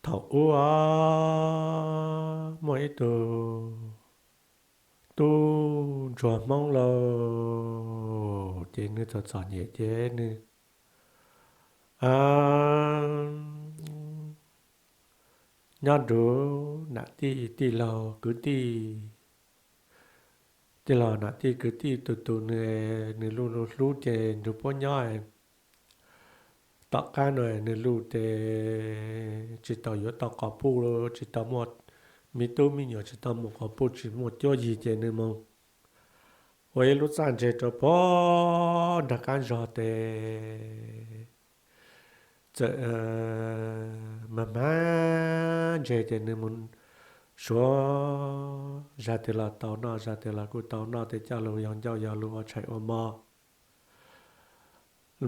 Thaum ub muaj ib tug tub ntsuag Hmoob lauj, ces nws txom txom nyem ces nws nyob nrug nam tij tij laug kwv tij, tij laug nam tij kwv tij tus tus nws, nws luj luj hlub ces nrug puab nyob. Tom qab no nws luj tes tsis tau yuav tau quas puj, tsis tau muaj me tub me nyuam, tsis tau muaj quas puj, tsis muaj cuab yig ces nws moog ua ib lub txaj ntse rua puag nraag qaab zog tes txawm mag mag ntse ces nws moog suav zag twg los tau noj, zag twg los kuj tau noj tes coj lug yog ncauj yog lug ua tshais ua mov.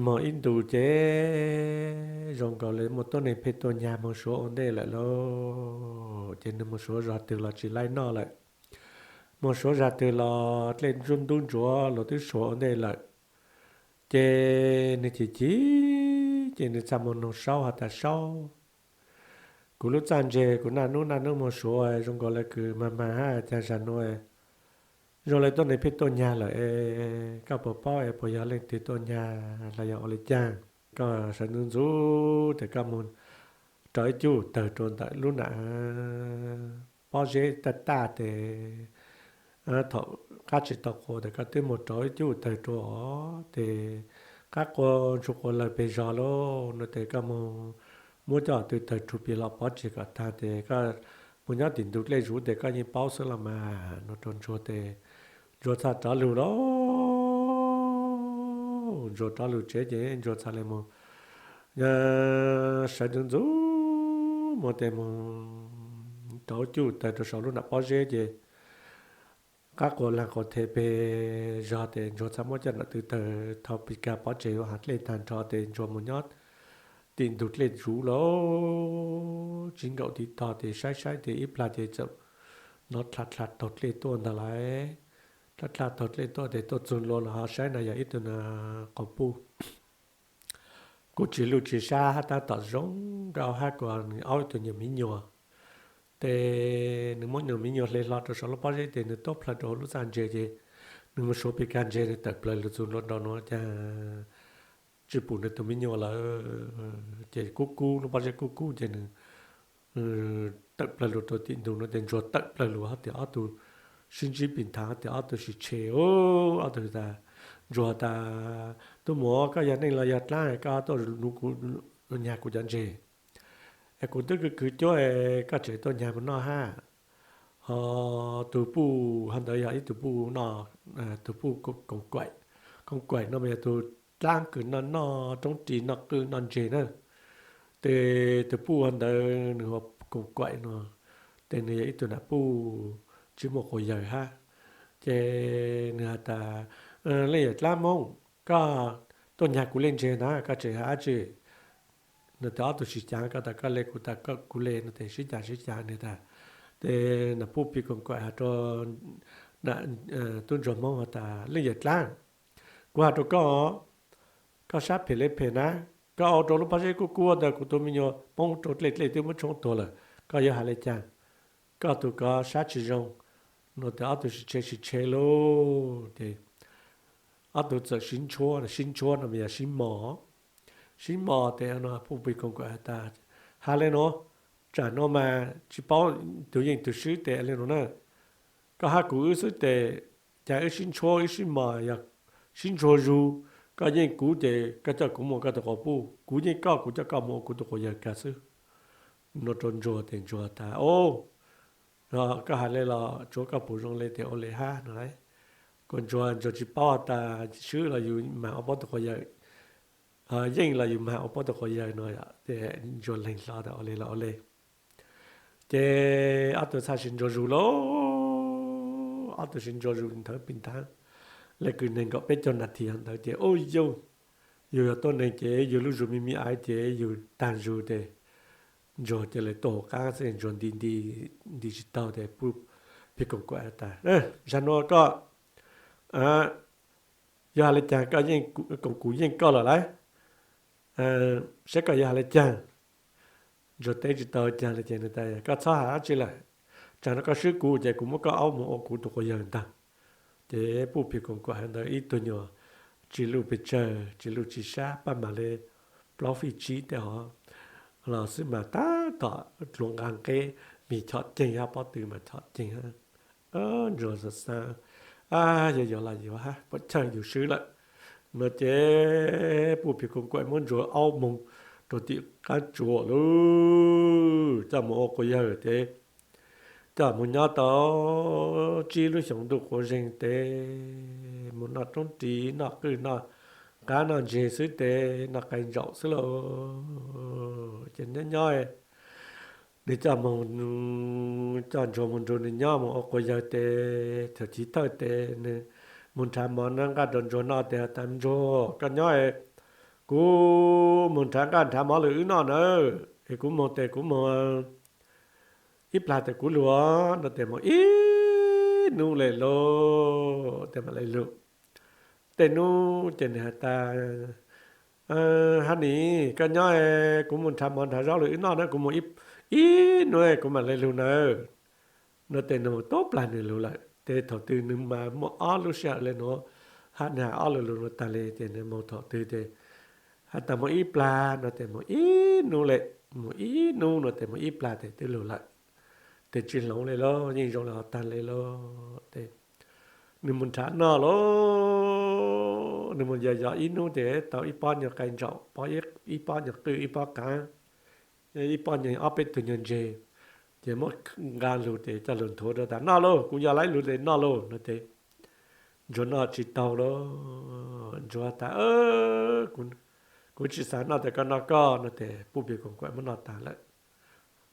Moog ib ntus ces zoo nkaus le muaj tuab neeg pheej tuaj nyag moog suav ua ntej lawm lauj. Ces nws moog suav zag twg los tsis laib noj lawm, moog suav zag twg los dlej ntub ntsuav los twb suav ua ntej lawm. Ces nws chim chim ces nws txhaj moog noog Saub has tas, Saub, kuv lub txaj ntse kuv naj nub naj nub moog suav zoo nkaus le kws mag mag hab caag zag nuav, zoo le tuab neeg pheej tuaj nyag lawm es koj puas paub es puas yog leej twg tuaj nyag los yog ua le caag? Koj sawv ntxuv ntxuv tes koj moog rau ib cub tawg rua ntawm lub nam pob zeb taj taj tes thaum qab tsis tau qua tes koj twb moog rau ib cub tawg rua os tes qab qua ntsuag qua lawg peg zog lauj no tes koj moog muab coj tw tawg rua peg los pov tseg kom taag tes koj moog nyob tim ntug dlej zuv tes koj yeej paub xwb los mas no rua ntsuag tes ntsuag txhaj rov lug lauj. Ntsuag rov lug tsev ces ntsuag txhaj le moog sawv ntxuv ntxuv moog tes moog rau ib cub tawg rua sau lub nam pob zeb ces qab qua laag qua the peg zog tes ntsuag txhaj muab coj nam tw tawg thau pig kag pov tseg ua hav dlej taag nrho tes ntsuag moog nyob tim ntug dlej zuv lauj. Tsis nkaum tiv tog tes saib saib tes ib plag ces txawm nov dlha dlha taug dlej tuaj ntag lauj. Dlha dlha taug dlej tuaj tes tuaj txug ntua los ho saib na yog ib tug nas quas puj kuj tsis luj tsis sab hab tab tom zoo nkauj hab kuas nws aub ib tug nyuam miv nyuas. Tes nws muab nyuam miv nyuas hle hlo rua sau lub pob zeb tes nws tuab plhaw rua huv lub txaj ntse ces nws moog suav pig kag ntse nws tawm plawg lug txug ntua nrau nuav caag tsis pum nws tug miv nyuas lawm. Ces kub kub lub pob zeb kub kub ces nws tawm plawg lug rua tim ntug nuav tes ntsuag tawm plawg lug hab tes ob tug sib ntsib pig nthav tes ob tug sib tshe, ob tug tas, ntsuag tas, Tub muam, koj yog neej los yog dlaab koj tuaj nuv kuv, nyag kuv cov ntse? Es kuv twb khwv khwv cuab es koj tseem tuaj nyag moog noj hab. Ho tug puj hov ntawd yog ib tug puj no, tug puj koom kuaim. Koom kuaim no mas yog tug dlaab kws noj noj roob ris noj qwj noj ntse na. Tes tug puj hov ntawd nws hu ua koom kuaim no, tes nws yog ib tug nam puj tsis muaj quas yawg hab. Ces nws has tas, Leej yawm dlaab Moob, koj tuaj nyag kuv le ntse na koj tseem has dab tsi? Nws tes ob tug sib caav, koj tas koj le, kuv tas kuv le no tes sib caav sib caav nws tas. Tes nam puj pig koom kuaim has rua tub ntsuag Hmoob has tas, Leej yawm dlaab, kuv has rua koj, koj sab phem le phem na, koj ua rua lub pob zeb kub kub ntawd kuv tug me nyuam poob rua dlej, dlej twb muab tshoob tuag lawm, koj yuav has le caag? Koj tug kov sab tsis zoo. No tes ob tug sib tshe sib tshe lauj. Ces ob tug txawm sib ntshuab, sib ntshuab no mas yog sib mos. Sib mos tes no puj pig koom kuaim has tas, Has le nuav, tsam no mas tsis paub tug yeej tug swb tes le nuav na. Koj hab kuv wb xwb tes, cas wb sib ntshuab wb sib mos yog sib ntsuag zug. Koj yeej kuv ces koj coj kuv moog koj tug quas puj, kuv yeej koj kuv coj koj moog kuv tug quas yawg kag xwb. No rua ntsuag tes ntsuag tas, O, koj has le los tsuav koj pum zoo le tes ua le hab no lauj. Kuas ntsuag, ntsuag tsis paub tas swb los yus mag ua paub tug quas yawg, yeej los yus mag ua paub tug quas yawg no. Tes ntsuag leeg hlo tas ua le los ua le. Ces ob tug txhaj sib ntsuag zug lauj. Ob tug sib ntsuag zug nthawv pig nthav le kws neeg nkaum peb caug nas this hov ntawd ces, U, yug, yug yog tuab neeg ces yug lub zug me me aiv ces yug taag zug tes ntsuag ca le tuaj huv qaab xwb, ntsuag nti nti tsis taug tes puj pig koom kuaim tas, Zag nuav koj yuav has le caag? Koj yeej, kuv yeej koj lawm lauj, saib koj yuav has le caag? Ntsuag teb tsis tau cas li ces nws tias, Koj txhob hais dab tsi lawm, tsam no koj swb kuv ces kuv muab koj aub mus ua kuv tus quas yawg ntag. Ces Puj Phim Koos Kuam ntawd ib tug nyuag tsis luj pes tsawg, tsis luj tsis sab, paj mam li plaub fij tsib tej hov los xwb mas tab tom dluav nqa nqeb, mis chom ceeg hab pob tw mas chom ceeg hab. Ntsuag xav xav, Ab, yog yuav los yuav hab, puas chawj yus swb lawm, no ces Puj Phim Koos Kuam muab Ntsuag aub moog rau tim qab tsuas lawm, coj mus ua quas yawg tes coj mus nyob tau tsib lub xyoos ntuj quav zeeg tes mus noj roob ris, noj qwj, noj qab noj ntseg xwb tes noj qai ntsaum xwb lauj. Ces nyob nyob nws coj, coj Ntsuag mus nrug nws nyob mus ua quas yawg tes thaum chiv thawj tes nws mus nrhav mov nqaj rau Ntsuag noj tes has tas, Ntsuag, koj nyob, kuv mus nrhav nqaj nrhav mov lawm wb noj nawb, es kuv mus tes kuv mus ib plag tes kuv lug, no tes mus ib nub le lauj tes mam le lug. Tej nub ces nws has tas, Hab nis, koj nyob, kuv mus nrhav mov nrhav zaub lawm wb noj na, kuv mus ib nub kuv mam le lug nawb, no tes nws mus tub plag nws lug lawm. Tes thaum twg nws mas muaj ob lub sij hawm le nuav, hab nws has ob lug lug nuav tag le ces nws mus thaum twg tes has tas mus ib plag no tes mus ib nub le, mus ib nub no tes mus ib plag tes twb lug lawm. Tes tsis hloov le lauj, yeej zoo le hov tag le lauj. Tes nws mus nrhav noj lauj, nws mus yos yos ib nub tes tau ib pob nyuag qai ntsaum, ib pob nyuag qwj, ib pob qab, ib pob nyuag ob peb tug nyuag ntseg, ces muab nqa lug tes coj lug nthuav rau tas, Noj lauj, kuv yog laib lug tes noj lauj, no tes Ntsuag noj tsis taug lauj. Ntsuag tas, Kuv tsis xav noj tes koj noj koj, no tes Puj Phim Koos Kuam muab noj tag lawm.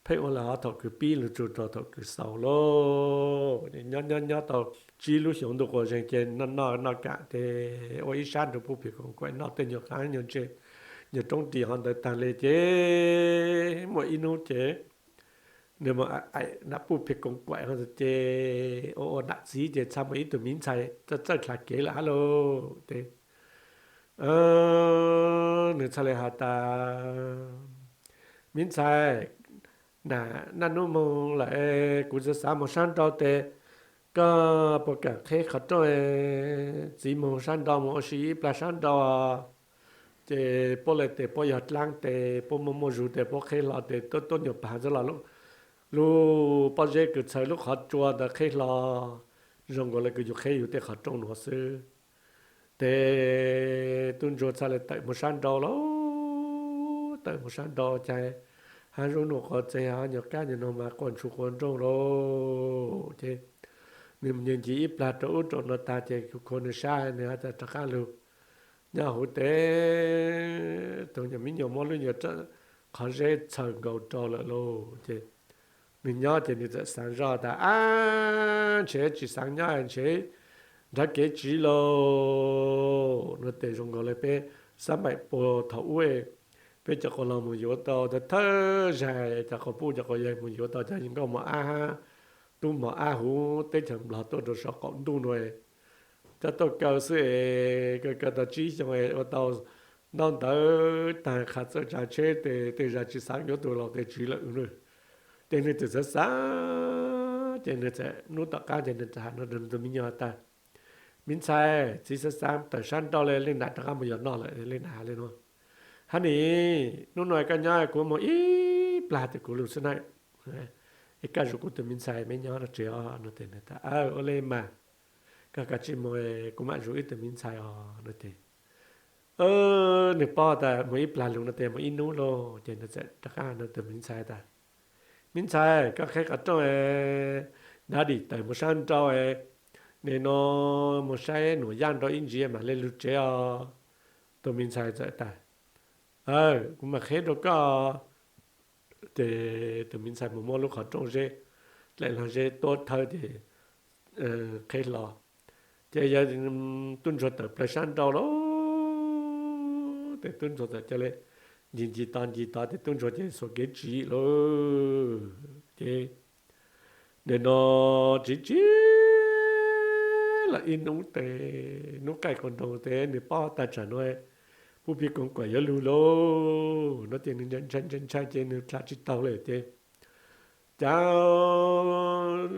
Pheej ua le hov thaum kws pib lug txug rau thaum kws xaus lauj. Nyob nyob nyob tau tsib lub xyoos ntuj quas zeeg ces noj noj kam tes ua ib sab nrug Puj Phim Koos Kuam noj tej nyuag qab nyuag ntseg, nyuag roob ris hov ntawd tag le ces muaj ib nub ces nws mus aim na Puj Phim Koos Kuam ces ua ua nam txiv ces txhad muaj ib tug miv ntxhais txawj txawj dlha kev lawm hab lauj. Tes nws txhad le has tas, Miv ntxhais, naj nub moog lawm, kuv txawm xav moog sab nrau tes koj puas kam qheb qhov rooj txiv moog sab nrau moog ua si ib plag sab nrau, ces puab le tes puab yog dlaab tes puab muaj muaj zug tes puab qheb hlo tes tuab tuab nyuag pag xwb los lub pob zeb kws txhawv lub qhov tsua ntawd qheb hlo zoo nkaus le kws yug qheb yug tej qhov rooj nuav xwb. Tes tub ntsuag txhad le tawm moog sab nrau lauj, tawm moog sab nrau ces hab zub nuj quav txeeg hab nyuag kab nyuag noog mas quaj ntshua quaj nrooj lauj. Ces nws ncig ncig ib plag rau ub rau no tag ces khua nws sab nws has tas rov qab lug nyob huv tes tus nyuag miv nyuas muab lub nyuag qhov zeb txhawm nkaus rau lawm lauj. Ces nws nyob ces nws txawm xaav zoj tas, Ab, ntshe tsis xaav nyob ntshe nrhav kev tsiv lauj, no tes zoo nkaus le peb xab maim puag thaum ub peb cov quas laug moog yuav tau thawj thawj zag, cov quas puj cov quas yawg moog yuav tau cov nkauj mos ab hab tub mos ab huv teb chaws Nplog tuaj rau saum qaum ntuj nuav, coj tuaj kaw xwb es kaw kaw tau tsib xyoo es ua tau ntaub ntawv taag, qha txawj tsav tsheb tes tej zag tsis xaav yuav tug laug tes tsiv lawm. Ces nws txawm xav xav ces nws txawm nub tom qaab ces nws has rau nws tus miv nyuas has tas, Miv ntxhais, txiv xav xav tawm sab nrau le, leej nam rov qaab mus yos noj lawm, leej nam has le nuav, Hab nim, nub nuav koj nyob kuv moog ib plag tes kuv lug xwb na, es koj zug kuv tus miv ntxhais me nyob no tsev os, no tes nws tas, Aw, ua le mas, koj kav tsij moog, kuv mam zug wb tus miv ntxhais os, no tes nws paub tas moog ib plag lug no tes moog ib nub lauj, ces nws txawm rov qaab nws tus miv ntxhais tas, Miv ntxhais, koj qheb qhov rooj, Daddy tawm moog sab nrau, nim no moog saib nuam yaj nrau ib ntsis mam le lug tsev os. Tus miv ntxhais txawm tas, Aw, kuv mam qheb rau koj. Ces tus miv ntxhais moog muab lub qhov rooj zeb, dlaim lug zeb tuab thawb ces qheb hlo. Ces yog tub ntsuag tawm plawg sab nrau lauj, ces tub ntsuag txawm ca le ncig ncig tod ncig tod ces tub ntsuag ces xuas kev tsiv lauj. Ces nim no tsiv tsiv lawm ib nub tes nub qaij qhov nroo tes nws paub tas tsam nuav Puj Phi Koos Kaim yuav lug lauj no ces nws ntshai ntshai ntshai ces nws dlha tsis taug li ces, cas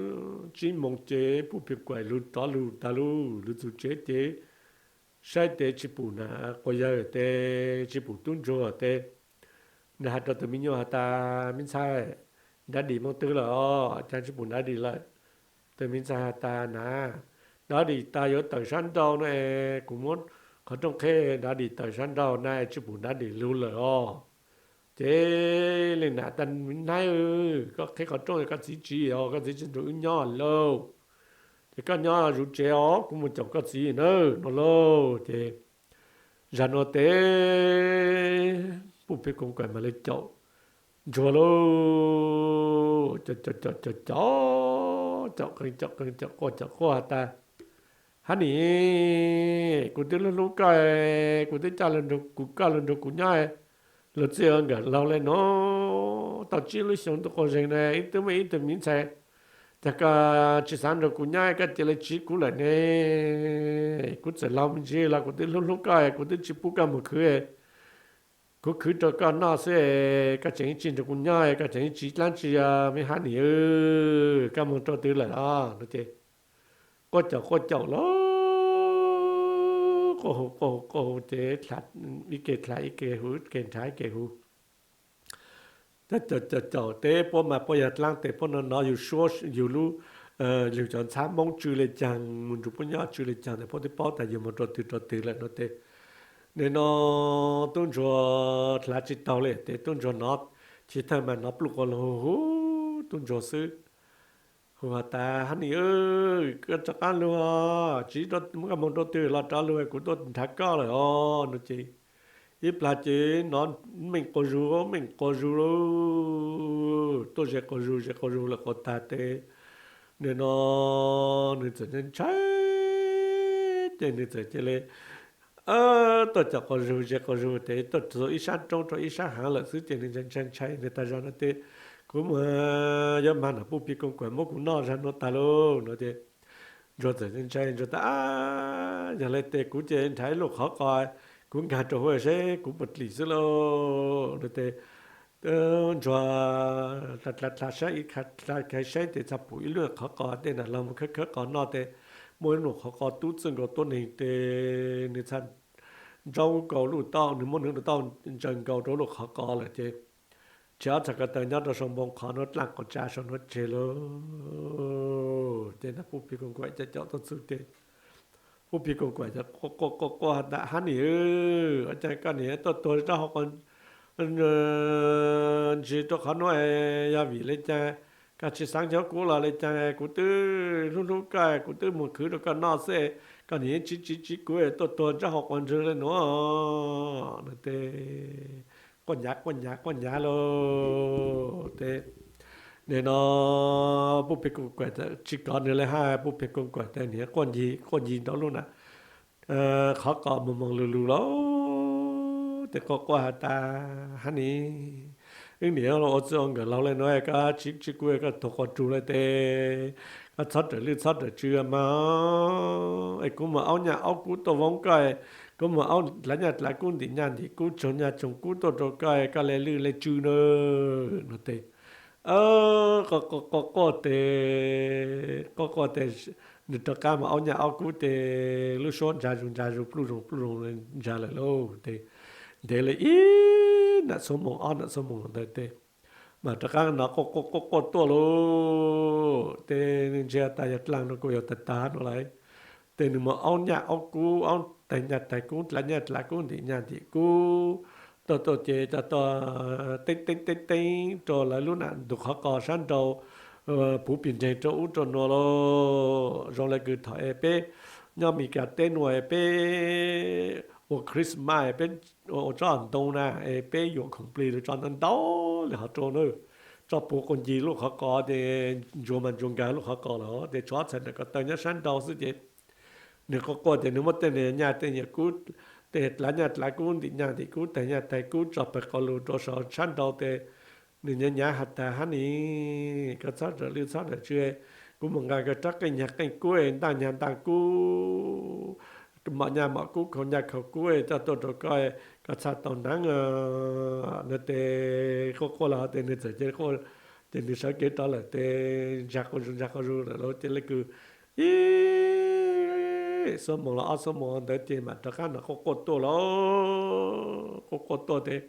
tsib moos ces Puj Phi Kaim lug rov lug tag lug, lug txug tsev ces saib tes tsis pum nam quas yawg tes tsis pum tub ntsuag tes nws has rau tus me nyuam has tas, Me ntxhais, daddy moog twg lawm os, cas tsis pum daddy lawm? Tus me ntxhais has tas, Nam, daddy tas yuav tawm sab nrauj no es kuv muab qhov rooj qheb daddy tawm sab nrauj na, tsis pum daddy lug lawm os. Ces li nam tas, Me ntxhais, koj qheb qhov rooj koj txiv tsis os, koj txiv tsis nrug wb nyob lauj. Ces koj nyob zuv tsev os, kuv mus caum koj txiv na no lauj. Ces zag nuav tes Puj Phi Koos Kaim mam li caum ntsuag lauj, caum caum caum caum caum caum caum caum caum quaj caum quaj has tas, Hab nim, kuv twb hlub hlub koj, kuv twb coj kuv koj lug nrug kuv nyob, lug txij nkawm laug le nuav tau tsib lub xyoo tuaj quas zeeg na, ib tug muaj ib tug me ntxhais, cas koj tsis xav nrug kuv nyob, koj cia li tsiv kuv lawm ne? Kuv txawm laug me ntsis los kuv twb hlub hlub koj, kuv twb tsis pub koj mus khwv, kuv khwv rau koj noj xwb, koj tseem tsis nrug kuv nyob, koj tseem tsiv dlaab tsi, me Hab nim, koj moog rau twg lawm os no ces quaj caum quaj caum lauj, quaj hu quaj hu quaj hu ces ib ke dlha ib ke hu, ib ke nrhav ib ke hu. Caum caum caum tes puab mas puab yog dlaab tes puab nov nov yug suab yug lub, yug cov ntxhab Moob tsw le caag mus nrug puab nyob tsw le caag tes puab twb paub tas yug moog rau twg rau twg lawm no tes, nim no tub ntsuag dlha tsis taug li tes tub ntsuag nov chiv thawj mas nov pluj quas lug hu tub ntsuag xwb, hu has tas, Hab nim, koj rov qaab lug, tsiv muab koj moog rau twg los rov lug, kuv tuaj nrhav koj lawm os no ces ib plag ces nov meej quas zug meej quas zug lauj, tuaj ze quas zug ze quas zug lawm quas tag tes nim no nws txawm ntshai ntshai ces nws txawm cia li tuaj caum quas zug ze quas zug tes tuaj txug ib sab roob rau ib sab haav lawm xwb ces nws ntshai ntshai ntshai nws tas zog no tes, Kuv mus yuav mag nam Puj Phi Koos Kaim muab kuv noj zag nuav tag lauj no ces ntsuag txawm ntshai ntsuag tas, Yog le tes kuv ces nrhav ib lub qhov qos kuv nkaag rau huv seb kuv puas dlim xwb lauj no tes ntsuag dlha dlha saib ib dlha saib tes txhaj pum ib lub qhov qos tej nam laug mus khawb khawb qos noj tes muaj ib lub qhov qos tub txwj nkaus tuab neeg tes nws txhaj ntsaub nkaus lub tauj, nws muab nws lub tauj ntsaws nkaus rau lub qhov qos lawm ces tsis ob txhais ko taw nyob rau sau npoo qhov nuav dlaaj quas tsa sau nuav tseg lauj. Ces nam Puj Phi Koos Kaim caum caum tuaj txug tes Puj Phi Koos Kaim quaj quaj quaj has tas, Hab nim, ua caag koj nim tuaj tuag rau hauv qhov ntsis rau qhov nuav, yog vim le caag? Koj tsis xaav ncaag kuv los le caag? Kuv twb hlub hlub koj, kuv twb mus khwv rau koj noj xwb, koj nim tsiv tsiv tsiv kuv tuaj tuag ntsab hauv quas ntsis le nuav no tes quaj nyav quaj nyav quaj nyav lauj tes nim no Puj Phi Koos Kaim tsis kov nws le hab, Puj Phi Koos Kaim tes nim quaj ncig quaj ncig nraum lub nam qhov qos moog moog lug lug lauj tes quaj quaj has tas, Hab nim, wb nim ua txwj ua nkawm laug le nuav, koj tsiv tsiv kuv, koj tuag quas rug le tes koj txhob rawm lwj txhob rawm tsw mas, es kuv mus aub nyaj aub kub tuaj voob koj, kuv mus aub dlav nyaj dlav kub ntim nyaj ntim kub tsaug nyaj tsaug kub tuaj rau koj, koj le lwj le tsw na no tes quaj quaj quaj tes quaj quaj tes nws rov qab mus aub nyaj aub kub tes lub suab ntsa zus ntsa zus pluj zoos pluj zoos ntsa lawm lauj tes ntev le ib nam xuab moos ob nam xuab moos ntawd tes mas rov qab no quaj quaj quaj quaj tuaj lauj tes nws ntsia tas yog dlaag no kuj yog tag tag no lawm. Tes nws mus aub nyaj aub kub, aub taig nyaj taig kub, dlav nyaj dlav kub, ntim nyaj ntim kub, tuaj tuaj ces coj tuaj teeb teeb teeb teeb rau lawv lub nam ntug qhov qos sab nraud puv pis nreeg rau ub rau nuav lauj. Zoo le kws thaum es peb nyob Meskas teb nuav es peb ua Christmas es peb ua tsob ntoo na es peb yuav khoom plig lug tso ntau ntau le hov rau na, tso puv quas ncig lub qhov qos ces ntsuag mas ntsuag nkag lub qhov qos lawm tes tshuav ob txhais nam ko taw nyob sab nraud xwb ces nws quaj quaj ces nws muab tej nyaj tej nyaj kub, tej dlav nyaj dlav kub, ntim nyaj ntim kub, taig nyaj taig kub tso pawg qos lug rau saum sab nraud tes nws nyav nyav has tas, Hab nim, koj txhob rawm lwj txhob rawm tsw, kuv mus nqa koj rab qeej nyag qeej kub, ntaaj nyag ntaaj kub, mom nyaj mom kub, khau nyaj khau kub coj tuaj rau koj, txhaj tau hnav no tes quaj quaj los ho tes nws txawm cia li quaj, ces nws sawv kev rov lawm tes ntsag quas zus ntsag quas zus lawm lauj, cia li kws ib xuab moos los ob xuab moos ntawd ces mam rov qab no quaj quaj tuaj lauj, quaj quaj tuaj tes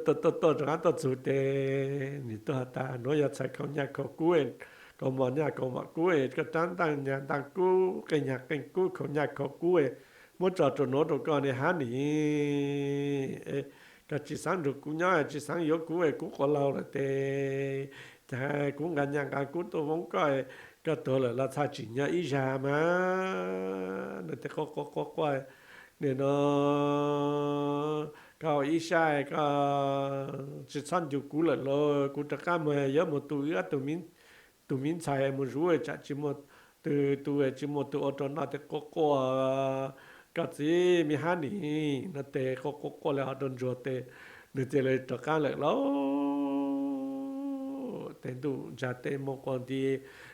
tuaj tuaj tuaj rov qab tuaj txug tes nws tuaj has tas nuav yog txhais khau nyaj khau kub, kaus mom nyaj kaus mom kub, koj rab ntaaj nyaj ntaaj kub, qeej nyaj qeej kub, khau nyaj khau kub, muab tso rau nuav rau koj ne hab nim. Koj tsis xaav nrug kuv nyob, tsis xaav yuav kuv, kuv quas laug lawm tes cas kuv nqa nyaj nqa kub tuaj voob koj, koj tuag lawm los txhaj tsim nyog ib zag mas. Nws tes quaj quaj quaj quaj, nim no koj ua ib sab, koj tsis txhob ncu kuv lawm lauj, kuv rov qab mus yuav mus tu wb ob tug me ntxhais mus zuv, tsam tsis muaj tug tu, tsis muaj tug ua rau noj tes quaj quaj koj txiv me hab nim. No tes quaj quaj quaj li ho rau ntsuag tes nws cia li rov qab lawm lauj. Tes ntuj ntsag tes moog quas nti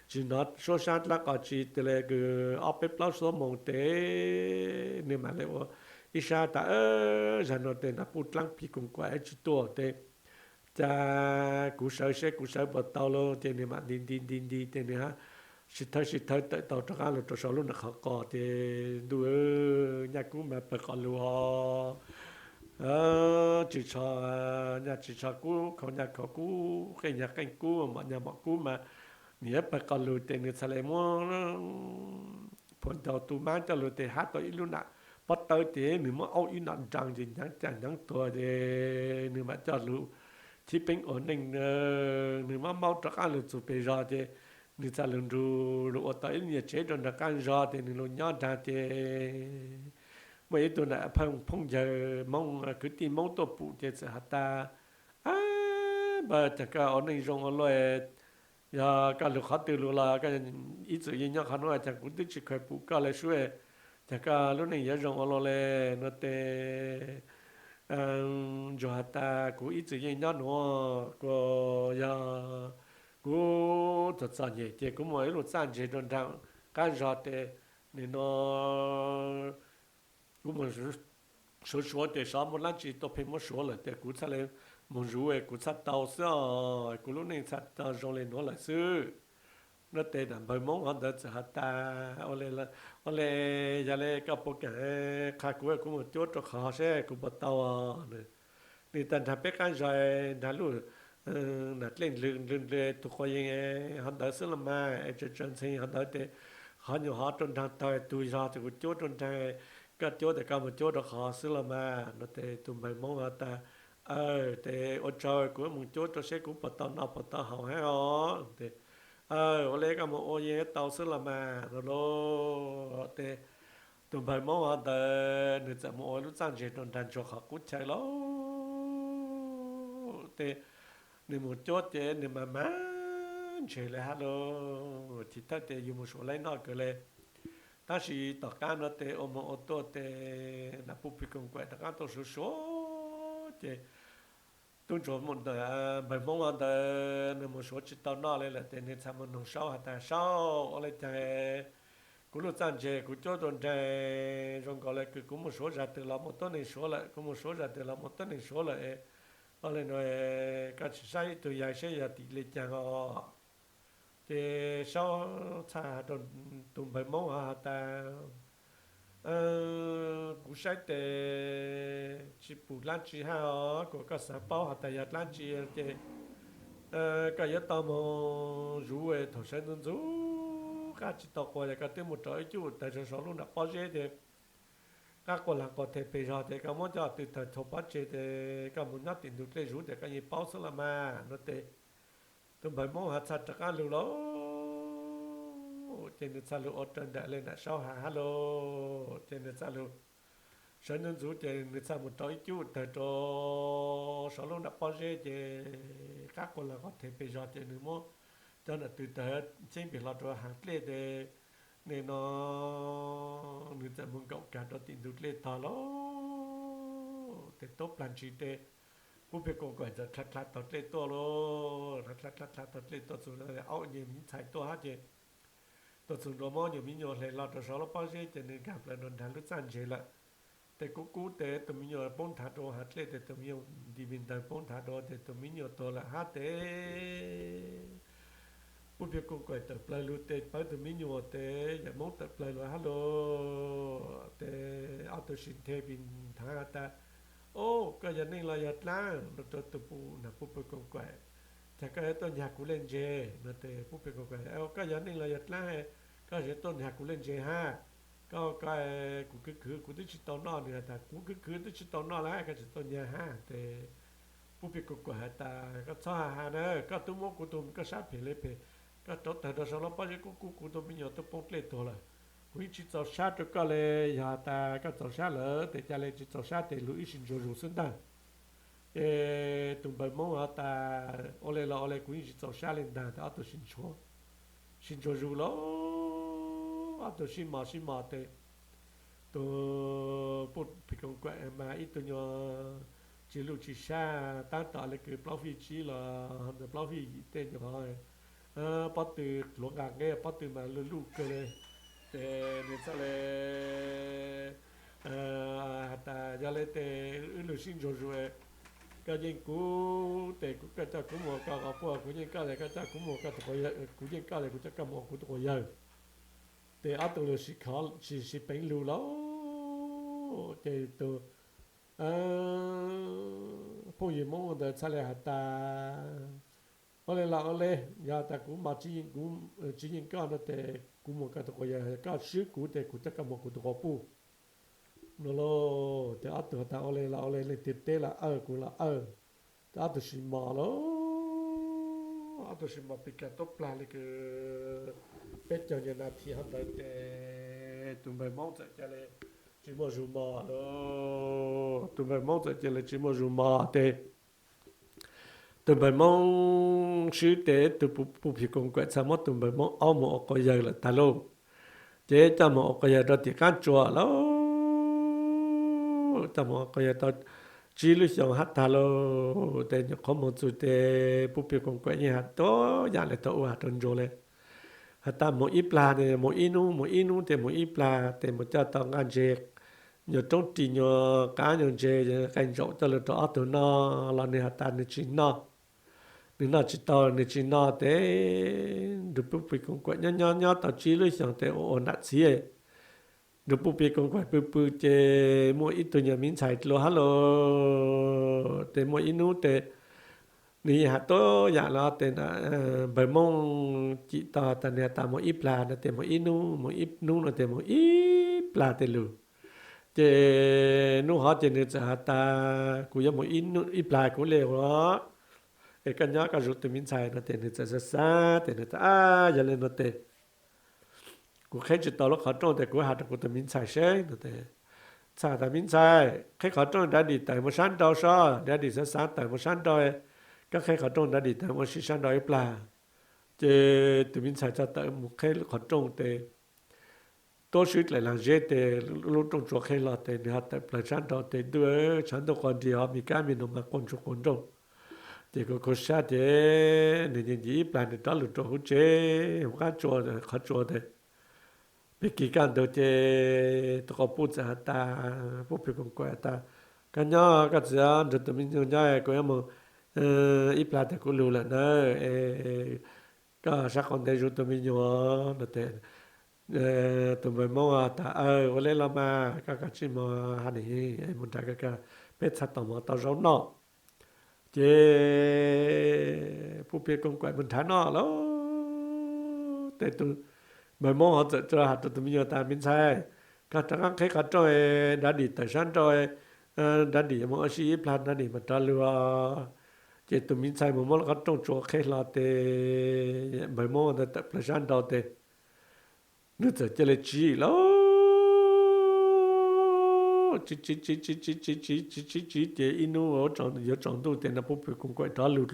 tsis hnov suab sab dlaab qos tsi tes li kws ob peb plaub xuab moos tes nws mam li ua ib sab tas, zag no tes nag puj dlaab pig koos kuam tsis tuaj tes cas kuv sawv seb kuv sawv puas tau lauj. Ces nws mam nti nti nti nti tes nws hab sib thawb sib thawb tawm tau rov qab los rau saum lub nram qhov qos tes ntuj, nyaj kub mas pawg qos lug ho tsis tsho, nyaj tsis tsho kub, khau nyaj khau kub, qeej nyaj qeej kub, mom nyaj mom kub mas nws yuav pawg qos lug tes nws txhaj li muab phua ncaus tu maab coj lug tes hab tau ib lub nam pob tawb tes nws muab aub ib nam nraa ces hnyav cas hnyav tuag ces nws mam coj lug thib peeb ua neej, nws muab maub rov qab lug txug peg zog ces nws txhaj lug nrug lug ua tau ib lub nyuag tsev rau nraag qaab zog tes nws lug nyob nraag ces muaj ib tug nam phooj ywg Moob, kwv tij Moob tuaj pum ces txawm has tas, Ab, npawg, cas koj ua neej zoo ua luaj, yog koj lug qhov twg lug los koj ib txwm yeej nyob qhov nuav, cas kuv twb tsis kheev pum koj le sub, cas koj lub neej yuav zoo ua luaj le? No tes ntsuag has tas, Kuv ib txwm yeej nyob nuav, kuas yog kuv txom txom nyem ces kuv muaj ib lub txaj ntseg rau nraag qaab zog tes nim no kuv mus suav suav tes xyov muaj dlaab tsi tuaj pheej muab suav lawm tes kuv txhaj le moog zuv kuv txhaj tau xwb os, kuv lub neej txhaj tau zoo le nuav lawm xwb. No tes nam npawg Moob hov ntawd txawm has tas, Ua le, yog le koj puas kam qha kuv, kuv mus cuab rau qhov seb kuv puas tau. Nws tag nrag peb qaab zog, nrag lub nam dlej ndlwg ndlwg ndlwg tug quas yees hov ntawd xwb los mas, es tsaws tsaws ntxhee hov ntawd tes qhov nyuag hov rau nraag tawg tug zog tes kuv cuab rau nraag, koj cuab tes koj mus cuab rau qhov xwb los mas. No tes tus npawg Moob has tas, Aw, tes ua tsaug, kuv mus cuab rau seb kuv puas tau noj puas tau haus hab os. Tes, Aw, ua le koj mus ua yeej tau xwb los mas, no lauj. Tes tus npawg Moob hov ntawd nws txawm mus ua lub txaj ntseg rau nraag ntsuag qhov qub chaw lauj. Tes nws mus cuab ces nws mas mas ntseg le hab lauj, thim thawj tes yug mus suav laib noj kawg le. Tab sis tom qaab no tes ua moog ua tuaj tes nam puj pig koos kuam rov qaab tuaj suav suav ces tub ntsuag npawg Moob hov ntawd nws mus suav tsis tau noj le lawm tes nws txhaj mus noog Saub has tas, Saub, ua le caag kuv lub txaj ntseg kuv cuab rau nraag zoo nkaus le kws kuv mus suav zag twg los muaj tuab neeg suav lawm, kuv mus suav zag twg los muaj tuab neeg suav lawm. Ua le no koj tsis saib ib tug yawg seb yog tim le caag os? Ces Saub txhaj rau tus npawg Moob hov has tas, Kuv saib tes tsis pum dlaab tsi hab os, kuas koj xav paub has tas yog dlaab tsi ces koj yuav tau moog zuv, thaum sawv ntxuv ntxuv qab tsis tau quas yog koj twb mus rau ib cub tawg rau saum lub nram pob zeb ces qab quas laag quas them pes zog ces koj muab coj tw tawg txhua pob tsev tes koj mus nyob tim ntug dlej zuv tes koj yeej paub xwb los mas. No tes tus npawg Moob hov txhaj rov qaab lug lauj, ces nws txhaj lug ua raws nraim le nam Saub has hab lauj, ces nws txhaj lug sawv ntxuv ntxuv ces nws txhaj mus rau ib cub tawg rau saum lub nram pob zeb ces qab quas laag quas them pes zog ces nws muab cov nam tw tawg ceeb pes hlo rau hav dlej tes nim no nws txawm mus nkaum kag rau tim ntug dlej tog lauj. Tes tub plag ntsis tes puj pig koos kuam txawm dlha dlha taug dlej tuaj lauj, dlha dlha dlha taug dlej tuaj txug aub nyuag me ntxhais tuaj hab ces tuaj txug nrua muab nyuag me nyuam hle hlo rau saum lub pob zeb ces nws nkaag plawg nrua nraag lub txaj ntseg lawm. Tes kub kub tes tus me nyuam poob nthav rau hav dlej tes tus me nyuam nti me ntawg poob nthav rau tes tus me nyuam tuag lawm hab tes Puj Pig Koos Kaim tawm plawg lug tes pawb tus me nyuam tes yawm Moob tawm plawg lug hab lug tes ob tug sib nthe pis nthav has tas, Ob, koj yog neeg los yog dlaab? Lug rau tus pum nag Puj Pig Koos Kaim, Cas koj yuav tuaj nyag kuv lej ntse? No tes Puj Pig Koos Kaim, Koj yog neeg los yog dlaab? Koj yuav tuaj nyag kuv lej ntse hab? Koj, koj, kuv khwv khwv kuv twb tsis tau noj. Nws has tas, Kuv khwv khwv twb tsis tau noj lawm koj tseem tuaj nyag hab? Tes Puj Pig Koos Kaim has tas, Koj txhob has has na, koj twb muab kuv tus, koj sab phem le phem, koj rauv taws rau sau lub pob zeb kub kub, kuv tus me nyuam twb poob dlej tuag lawm. Kuv yeej tsis txaus sab rau koj le, yog has tas koj txaus sab lawm tes ca le, tsis txaus sab tes lug ib sim ntsuag zus xwb ntag. Ces tus npawg Moob has tas, Ua le los ua le, kuv yeej tsis txaus sab le ntag. Tes ob tug sib ntsuag, sib ntsuag zus lawm, ob tug sib mos sib mos tes tus Puj Pig Koos Kaim mas ib tug nyuag tsis luj tsis sab, tab tom le kws plaub fij tsib los ntawm plaub fij yim tej nyuag pob tw hluav nqas nqeb, pob tw mas luj luj kawg le. Tes nws txawm le has tas, Yog le tes wb lug sib ntsuag zus, koj yeej kuv tes kuv, koj coj kuv mus koj quas puj, kuv yeej koj tes koj coj kuv mus koj tus quas yawg, kuv yeej koj tes kuv coj koj mus kuv tus quas yawg. Tes ob tug lug sib, sib peev lug lawm. Ces tus phooj ywg Moob ntawd txhaj le has tas, Ua le los ua le, yog tas kuv mos tsis yeej koj no tes kuv mus koj tus quas yawg, koj swb kuv tes kuv coj koj mus kuv tus quas puj. No lauj, tes ob tug has tas, Ua le los ua le, leej twg teb los awj, kuv los awj. Tes ob tug sib mos lawm, ob tug sib mos pes kag tuab plag le kws peb caug nyuag nas this hov ntawd tes tus npawg Moob txawm ca le tsis muaj zug mos lawm. Tus npawg Moob txawm ca le tsis muaj zug mos tes tus npawg Moob swb tes tus Puj Pig Koos Kaim txhaj muab tus npawg Moob aub mus ua quas yawg lawm tag lauj. Ces coj mus ua quas yawg rau tim qaab tsua lauj. Coj mus ua quas yawg tau tsib lub xyoos hab tag lauj, tes nyuam qhuav moog txug tes Puj Pig Koos Kaim yeej has tuab yaam le thaum ub has rau Ntsuag le, has tas mus ib plag, mus ib nub, mus ib nub tes mus ib plag, tes mus coj tau nqaj ntseg, nyuag roob ris, nyuag qaab nyuag ntseg, qee ntsaum coj lug rau ob tug noj los nws has tas nws tsis noj. Nws noj tsis tau, nws tsis noj tes nrug Puj Pig Koos Kaim nyob nyob nyob tau tsib lub xyoos tes ua ua nram txhiv, nrug Puj Pig Koos Kaim pw pw ces muaj ib tug nyuag miv ntxhais dlua hab lauj. Tes muaj ib nub tes nws yeej has tuab yaam le tes npawg Moob cim tau tas nws has tas mus ib plag no tes mus ib nub, mus ib nub no tes mus ib plag tes lug. Ces nub hov ces nws txawm has tas kuv yuav mus ib plag kuv le ua, es koj nyob koj zuv tus miv ntxhais no tes nws txawm xav xav tes nws tas, Yog le no tes kuv qheb tsis tau lub qhov rooj tes kuv has rau kuv tus miv ntxhais seb no tes. Txhais tas, Miv ntxhais, qheb qhov rooj, Daddy tawm mus sab nraud sob. Daddy xav xav tawm mus sab nraud, koj qheb qhov rooj, Daddy tawm mus ua si sab nraud ib plag. Ces tus miv ntxhais txawm tawm mus qheb qhov rooj tes tuab swb dlaim laag zeb tes lub rooj tsuas qheb hlo tes nws ho tawm plawg sab nraud tes ntuj, tshav ntuj quas nrig ho me kab me noog mas quas ntsuag quas nrooj. Ces kuv khuv sab ces nws nce nce ib plag nws rov lug rau huv tsev, huv qaab tsua, qhov tsua tes pig kig kaj ntug ces tus quas puj txawm has tas, Puj Pig Koos Kaim has tas, Koj nyob koj txiv, nrug tus me nyuam nyob, kuv yuav mus ib plag tes kuv lug lawm na, koj sab qau ntev zuv tus me nyuam no tes tus npawg Moob has tas, Aw, ua le los mas koj kav tsij mus hab ni, mus nrad, peb txhaj tau mov tau zaub noj. Ces Puj Pig Koos Kaim mus nrad noj lawm tes tus npawg Moob ho txawm has rau tus me nyuam tas, Miv ntxhais, koj rov qaab qheb qhov rooj, Daddy tawm sab nraud, Daddy yuav mus ua si ib plag Daddy mam rov lug. Ces tus miv ntxhais mus muab lub qhov rooj tsuas qheb hlo tes npawg Moob ntawd tawm plawg sab nraud tes nws txawm cia li tsiv lawm, tsiv tsiv tsiv tsiv tsiv tsiv tsiv tsiv tsiv tsiv ces ib nub yuav tsaus ntuj tes no Puj Pig Koos Kaim rov lug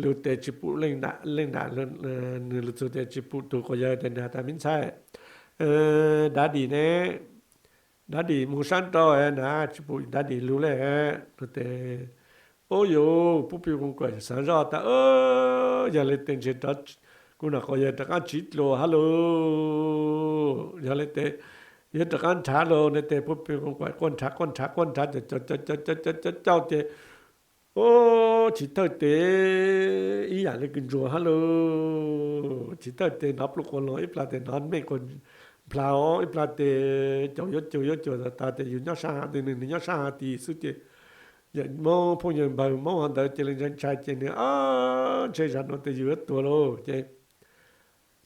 lug tes tsis pum leej nam, leej nam nws lug txug tes tsis pum tus quas yawg tes nws has tas, Miv ntxhais, Daddy ne? Daddy mus sab nraud na, tsis pum Daddy lug le no tes. Ub yuv, Puj Pig Koos Kaim xaav zoj tas, Yog le tes ntshe kuv nam quas yawg rov qaab tsiv dlua hab lauj. Yog le tes yuav rov qab nrhav lauj no ces Puj Plig Koos Kuam quaj nrhav quaj nrhav quaj nrhav cauj cauj cauj cauj ces, o, Chiv Thawj tes ib yam li kws ntsuag hab lauj. Chiv Thawj tes hnov pluj quas loos, ib plag tes hnov meej quas nplas, ib plag tes caum yuav cuag yuav cuag tas tas ces yus nyob sab hav tid nws nyob sab hav tid xwb ces yawm Moob phooj ywg npawg Moob ho ntawd cia li ntshai ntshai ces nws, o, ntshe zag nuav tes yus yuav tuag lauj ces,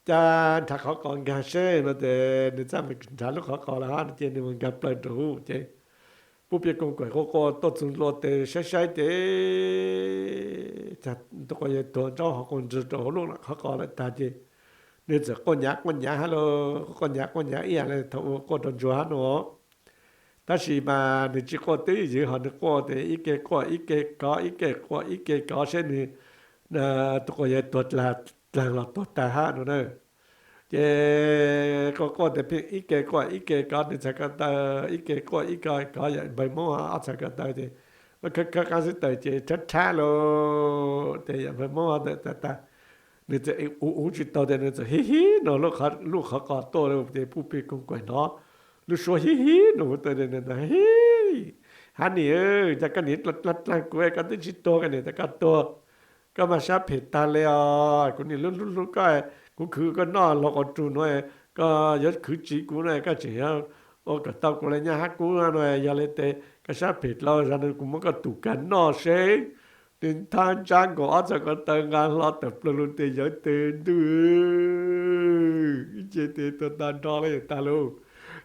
ca, nrhav qhov qos nkag seb no ces nws txawm nrhav lub qhov qos lawm hab ces nws mus nkag plaws rau hauv ces Puj Plig Koos Kuam quaj quaj tuaj txug ntua tes saib saib ces tus quas yawg tuag nraub qaum ntsws rau hauv lub qhov qos lawm tag ces nws txawm quaj nyav quaj nyav hab lauj, quaj nyav quaj nyav ib yam li thaum ua quaj rau ntsuag hab no. Tab sis mas nws tsis quaj twb ywv ho nws quaj tes ib ke quaj ib ke kov ib ke quaj ib ke kov seb nws tus quas yawg tuag dlaag los tuag tag hab no na. Ces quaj quaj tes pheej ib ke quaj ib ke kov nws txhais ko taw, ib ke quaj ib ke kov yawm npawg Moob ob txhais ko taw ces khawb khawb qaab xwb taws ces rhab rhab lauj ces yawm npawg Moob ntawd tas tas nws txawm ua ua tsis tau tes nws txawm hib hib no lub qhov qos tuaj lauj ces Puj Plig Koos Kuam hnov lub suab hib hib no ua tau tes nws tas, hib, hab nim, cas koj nim dlaag dlaag kuv, koj twb tsis tuag koj nim tas koj tuag. Koj mas sab phem tag li os, kuv nim lub hlub hlub koj, kuv khwv koj noj laug quas rug nuav, koj yuav khwv tsiv kuv no koj tseem yuav ua kom tau kuv le nyaj hab kub no, yog li tes koj sab phem dlhau zag no kuv muab koj tum kag noj seb. Nws thab ntsab nkaus ob txhais ko taw nqa hlo tawm plaws lug tes yawg tes ntuj, ib ce tes tuag tag nrho li tag lauj.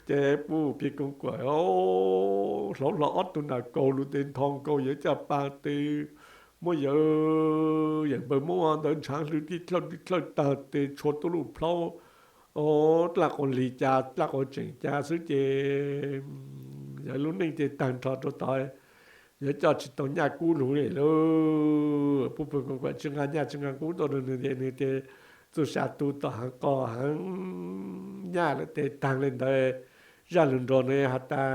Ces Puj Plig Koos Kuam hlauv hlo ob tug nam kaus lug tes ntho nkaus yawg caj pas tes muab yawg, yawm npawg Moob ntawd ntshaav hlwj tib dlhawj tib dlhawj tag tes tshua tuab lub plhaub, dlaaj quas lig cas dlaaj quas tseem cas xwb ces yawg lub neej ces tag nrho rau tod, yawg coj tsis tau nyaj kub lug li lauj. Puj Plig Koos Kuam tsis nqa nyaj tsis nqa kub tuaj rau nws ces nws ces txuj sa tu tom heev qos heev, nyaj lawm tes taag li ntawd. Zaj lug nrog nws has tas,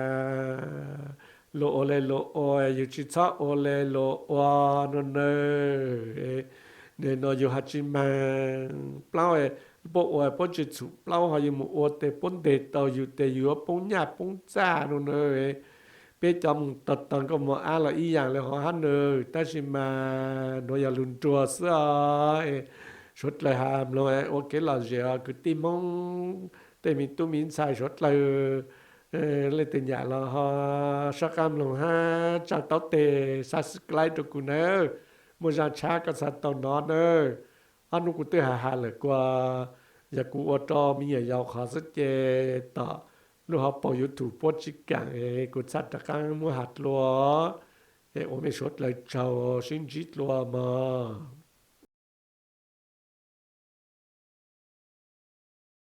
luag ua le luag ua, yug tsis txhob ua le luag ua no nawb. Nim no yug has tsis maag plaub, puab ua puab tsis txhum plaub ho yug mus ua tes puab nteg tau yug tes yug yuav poob nyaj poob txaj no nawb. Peb cov moog tog tog nkauj mog ab los ib yaam le hov hab nawb, tab sis mas nuav yog lug nruag xwb os. Suav dlawg has mloog ua kev lom zem os kwv tij Hmoob, tej me tub me ntxhais suav dlawg, leej twg nyam los ho sab qab mloog hab tsaam taub teg subscribe rau kuv nawb. Muaj zaj tshab koj txhaj tau nov nawb. Ob nub kuv twb has has lawm kuas yog kuv ua rau me nyuam yaus qhov xwb ces tom lub hauv paus YouTube puab tsis kaam es kuv txhaj rov qaab muab has dlua. Es ua mej suav dlawg tsaug, sib ntsib dlua mog.